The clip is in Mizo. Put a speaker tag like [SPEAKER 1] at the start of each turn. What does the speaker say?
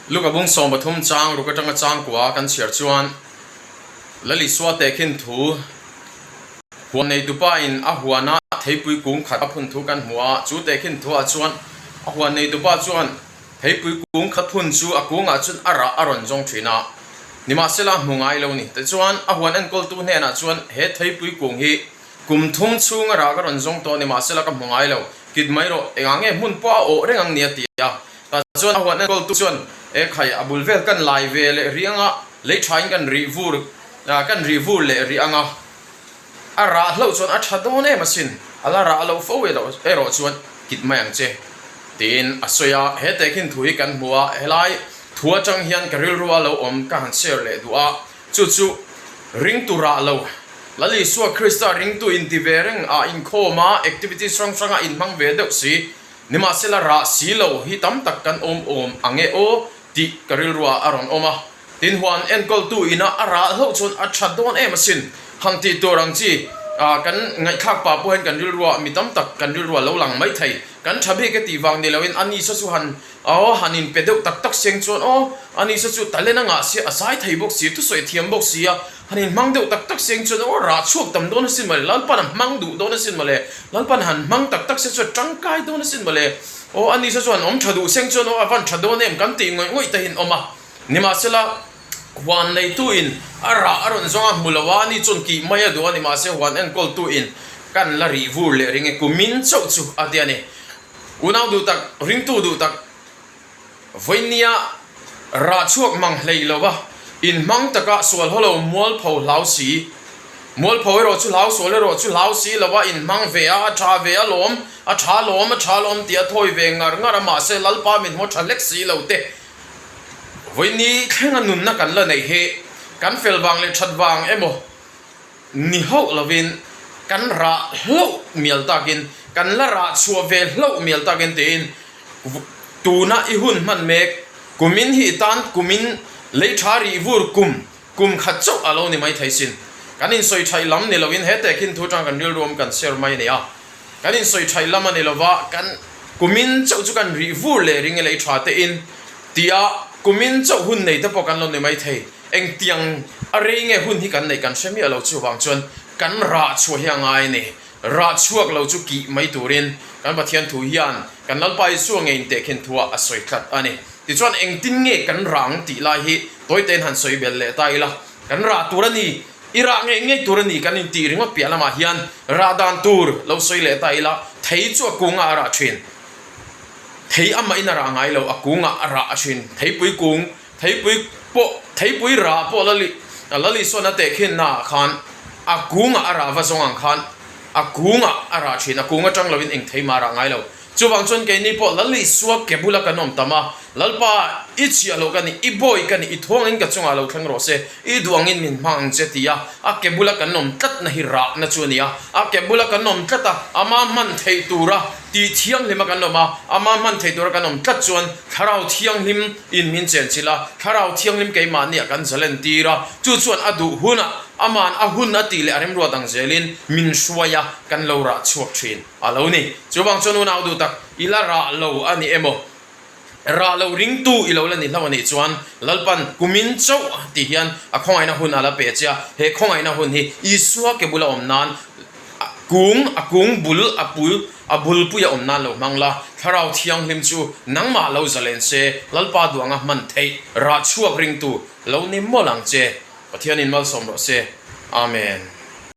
[SPEAKER 1] Luka bung 13 chang ruk atanga chang kua kan chhiar chuan Lal Isua tehkhin thu huan neitupa in a huana theipui kung khat a phun thu kan hmu a, chu tehkhin thu ah chuan a huan neitupa chuan theipui kung khat phun chu a kungah chuan a rah a rawn zawng thin a, nimahsela a hmu ngai lo ni. Tichuan a huan enkawltu hnenah chuan he theipui kung hi kum thum chhunga rah ka rawn zawng tawh nimahsela ka hmu ngai lo, kit mai rawh, engah nge hmun pawh a awh reng ang ni a ti a. Tah chuan a huan enkawltu chuan e khai a bul vel kan lai ve leh rih anga lei thain kan rih vur kan rih vur leh rih anga a rah hlauh chuan a tha dawn em asin, a la rah loh fo erawh chuan kit mai ang che tiin a sawi a. He tehkhin thu hi kan hmu a, helai thu atang hian ka rilrua lo awm ka han share leh duh a, chu chu ringtu rah lo Lal Isua Krista ringtu inti ve reng a inkhawm a, activities hrang hranga inhmang ve deuh si. Nimahsela rah si lo hi tam tak kan awm awm ang e aw tih ka rilruah a rawn awm a. Tin huan enkawltu ina a rah hlauh chuan a that dawn em asin. Han tih tur ang chi kan ngaihthlak pah pawh hian kan rilruah mi tam tak kan rilruah lo lang mai thei. Kan tha bik e tih vang ni loin a nisa chu han aw han inpe deuh tak tak seng chuan aw a nisa chu talent a ngah sia a zai thei bawk si thusawi thiam bawk si a Han inhmang deuh tak tak seng chuan aw rah chhuak tam dawn asin mawle, Lalpan a hmang duh dawn asin mawle, Lalpan han hmang tak tak se chuan tangkai dawn asin mawle, aw ani se chuan awm tha duh seng chuan aw a van tha dawn em kan tih ngawih ngawih te hi an awm a. Nimahsela, huan neitu in a rah a rawn zawng a hmu lo a, ani chuan kih mai a duh a, nimahse huan enkawltu in kan la rih vur leh ring e, kumin chauh chu a ti a ni. Unau duh tak, ringtu duh tak. Vawinia rah chhuak mang hlei lova inhmang taka sual haw lo mualpho hlau si. Mualpho erawh chu hlau sual erawh chu hlau si lova inhmang ve a, a tha ve a lawm, a tha lawm, a tha lawm tih a thawi ve ngar ngar a, mahse Lalpa min hmaw tha hlek si lo te. Vawini thlenga nunna kan la neih hi kan fel vang leh that vang emaw Ni hauh lovin kan rah hlauh mial takin, kan la rah chhuah ve hlauh mial takin tiin tuna i hun hman mek, kumin hi i tan kumin lei tha rih vur kum, kum khat chauh a lo ni mai thei sin. Kan insawi thaih lam ni lovin he tehkhin thu tang kan rilru awm kan share mai a ni a. Kan insawi thaih lam a ni lova, kan kumin chauh chu kan rih vur leh ring e lei tha tein tia kumin chauh hun nei te pawh kan lo ni mai thei. Engtiang a rei nge hun hi kan neih kan hre miah lo chuvang chuan kan rah chhuah hi a ngai a ni. Rah chhuak lo chu kih mai turin kan Pathian thu hian kan Lalpa Isua nge intehkhin thuah a sawi tlat a ni. Tichuan engtin nge kan rah ang tih lai hi tawitein han sawi bel leh ta ila, kan rah tur a ni, i rah ngei ngei tur a ni kan intih ringawt piah lamah hian rah dan tur lo sawi leh ta ila, thei chu a kungah a rah thin. Thei amahin a rah ngai lo, a kungah a rah a thin. Theipui kung Theipui pawh, theipui rah pawh Lali, Lali sawn a tehkhin naah khan a kungah a rah va zawng ang khan a kungah a rah thin, a kung atang loin eng thei mah a rah ngai lo. Chuvang chuan keini pawh Lali sua ke bula kan awm tam a, Lalpa i chhiah loh ka ni, i bawi ka ni, i thuangin ka chungah lo thleng rawh se, i duangin min hmang ang che ti a, a ke bula kan awm tlatna hi rahna chu a ni a, a ke bula kan awm tlat a, ama hman theih tura tih thianghlim a kan awm a, ama hman theih tura kan awm tlat chuan Thlarau Thianghlim in min chenchilh a, Thlarau Thianghlim keimahniah kan zalen tir a, chu chuan a duh hunah Ama'n a hun a tih leh a remruat ang zelin min hruai a, kan lo rah chhuak thin a lo ni. Chuvang chuan unau duh tak, i la rah lo a ni emaw? Rah lo ringtu i lo la ni hlauh a nih chuan Lalpan kumin chauh tih hian a khawngaihna hun a la pe che a, he khawngaihna hun hi Isua ke bula awm nan kung, a kung bul a pul, a bulpui a awm nan lo hmang la, Thlarau Thianghlim chu nangmah lo zalen se, Lalpa duanga hman theih rah chhuak ringtu lo ni mawlh ang che. Pathianin malsawm rawh se. Amen.